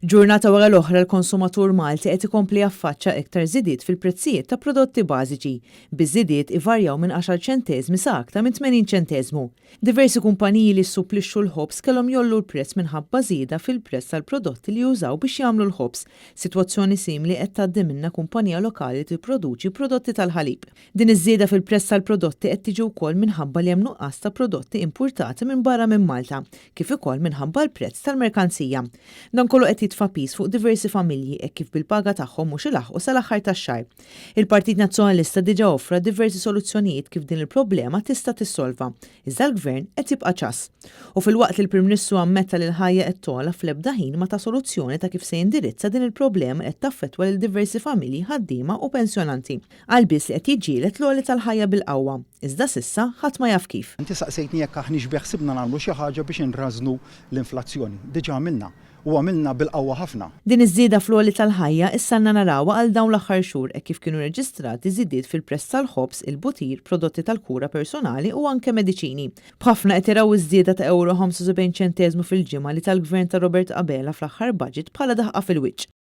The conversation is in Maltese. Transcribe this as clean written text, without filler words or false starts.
Ġurnata wara l-oħra l-konsumatur Malti qed ikompli jaffaċċa iktar żidiet fil-prezzijiet ta' prodotti bażiċi, biż-żidiet ivarjaw minn għaxar ċenteżmi sa aktar minn 80 ċenteżmu. Diversi kumpaniji li jissupplixxu l-ħobż kellhom jgħollu l-prezz minħabba żieda fil-prezz tal-prodotti li jużaw biex jagħmlu l-ħobż. Sitwazzjoni simili qed tgħaddi minnha kumpanija lokali li tipproduċi prodotti tal-ħalib. Din iż-żieda fil-prezz tal-prodotti qed tiġi wkoll minħabba li hemm nuqqas ta' prodotti impurtati minn barra minn Malta, kif ukoll minħabba l-prezz tal-merkanzija. Dan kollu qed jitfa' piż fuq diversi familji hekk kif bil-paga tagħhom mhux ilaħħqu sal-aħħar tax-xahar. Il-Partit Nazzjonalista diġà offra diversi soluzzjonijiet kif din il-problema tista' tissolva, iżda l-Gvern qed jibqa' ċass. U filwaqt li l-Prim Ministru ammetta li l-ħajja qed togħla fl-ebda ħin ma ta soluzzjoni ta' kif se jindirizza din il-problema li qed taffettwa lil diversi familji, ħaddiema u pensjonanti. Qal biss li qed jiġġieled l-għoli tal-ħajja bil-qawwa, iżda s'issa ħadd ma jaf kif. Inti saqsejtni jekk aħniex beħsibna nagħmlu xi ħaġa biex inrażżnu l-inflazzjoni. Diġà għamilna. U għamilna bil-qawwa ħafna. Din iż-żieda fl-għoli tal-ħajja issa għandna narawha għal dawn l-aħħar xhur hekk kif kienu reġistrati żidiet fil-prezz tal-ħobż, il-butir, prodotti tal-kura personali u anke mediċini. B'ħafna qed jaraw iż-żieda ta' ewro 75 ċenteżmu fil-ġimgħa li ta l-Gvern ta' Robert Abela fl-aħħar budget bħala daħqa fil-wiċċ.